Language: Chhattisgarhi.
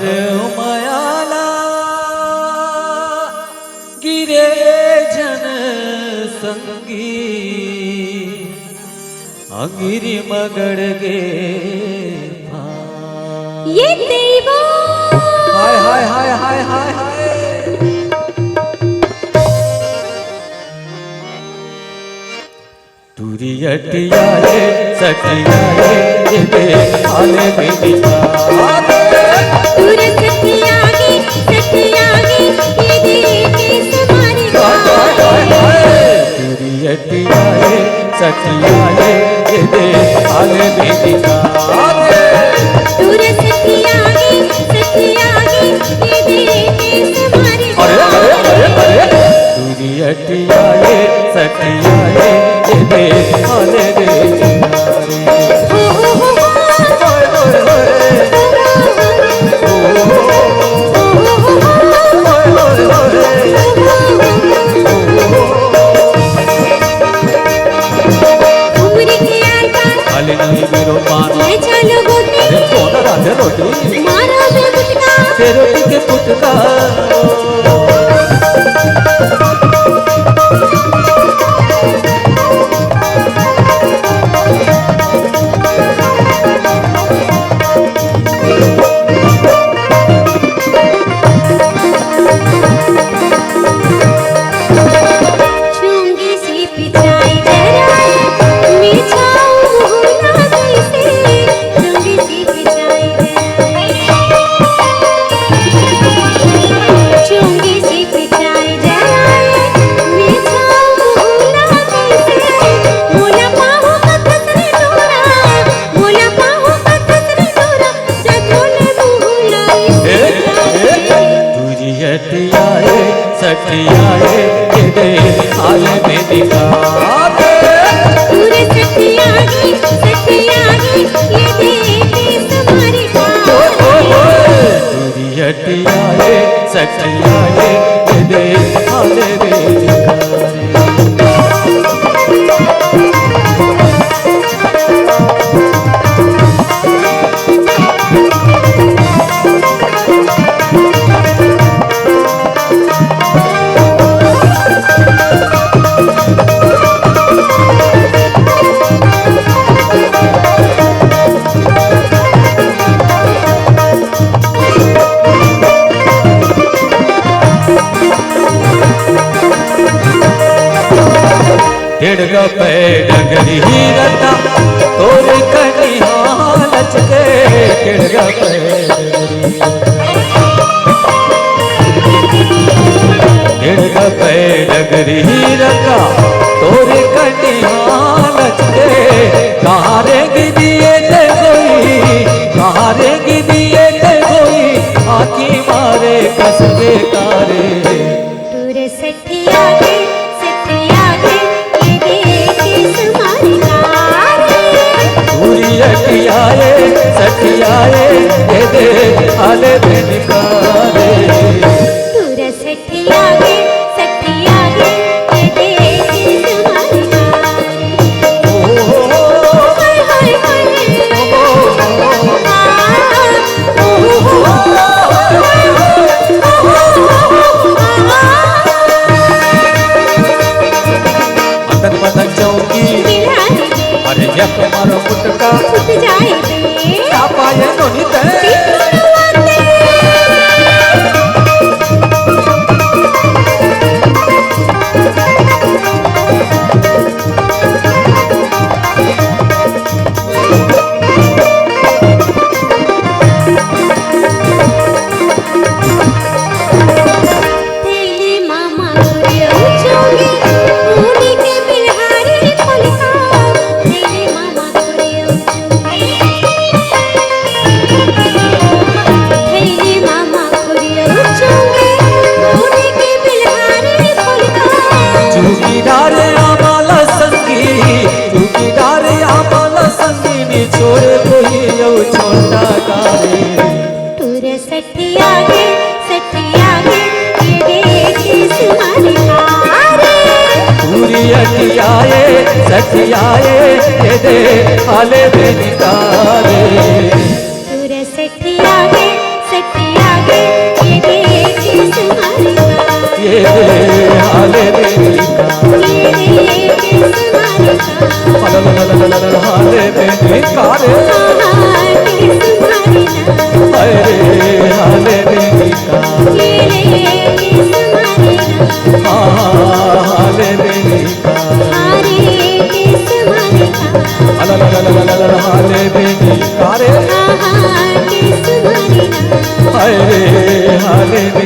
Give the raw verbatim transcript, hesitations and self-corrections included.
मयाला गिरे झन संगी, अंगिरी मगड़ गे। ये देवा। हाय, हाय, हाय, हाय, हाय, हाय। टूरी अटिया रे, सटिया रे, ये दे आले में निकाल। टूरे सटिया गे, सटिया गे, ये दे केस मारे। हाय, हाय, हाय, हाय। टूरी अटिया रे, सटिया रे, ये दे आले में निकाल। टूरे सटिया गे, सटिया गे, ये दे केस मारे। अरे, अरे, अरे, अरे। टूरी अटिया ये, सटिया ये, ये दे आले रे चिनारे। उमरी के आटा खाली नहीं मेरो पान। ले चलो गोटी। अरे कौन राधे रोटी? मारा दे गुटका। तेरे के पुटका। चुंगी सी पिचाई जरा, मिछाऊ मुहला कैसे, चुंगी सी पिचाई जरा, चुंगी सी पिचाई जरा, मिछाऊ मुहला कैसे, मोला पाहू कथस रे तोरा, मोला पाहू कथस रे तोरा, जतोले मुहला ए, ए, कैसे। टूरी अटिया रे, सटिया रे, ये दे आले में निकाल। टूरे सटिया गे, सटिया गे, ये दे केस मारे। ओ, ओ, ओ। टूरी अटिया रे, सटिया रे, ये दे आले में निकाल। डेढ़ गपै डगरी रता तोर कनिहा लचके, डेढ़ गपै डगरी। डेढ़ गपै डगरी रता तोर कनिहा लचके, कहाँ रेंगी दिए ते गोई, कहाँ रेंगी दिए ते गोई, आँखी मारे कसके कारे। टूरे सठिया गे, सठिया गे, ये दे केस मारे कारे। टूरी अटिया रे, सठिया रे, ये दे आले में निकाले। टूरे सठिया गे, सठिया गे, ये दे केस मारे कारे। मदन मदन चौकी। अरे जब मारो मुटका। छूट जाए दे। का पाए नोनी ते? चौकीदार आम्हाला संगी, चौकीदार आम्हाला संगी, निचोड़ कोई यौ छोटा कारे। टूरे सठिया गे, सठिया गे, ये देखे सुमारी कारे। टूरी अटिया रे, सठिया रे, ये दे आले में निकाले। टूरे सठिया गे, सठिया अरे, हाय रे, हाले बेनी का। हाले बेनी का रे। हाय रे, हाले बेनी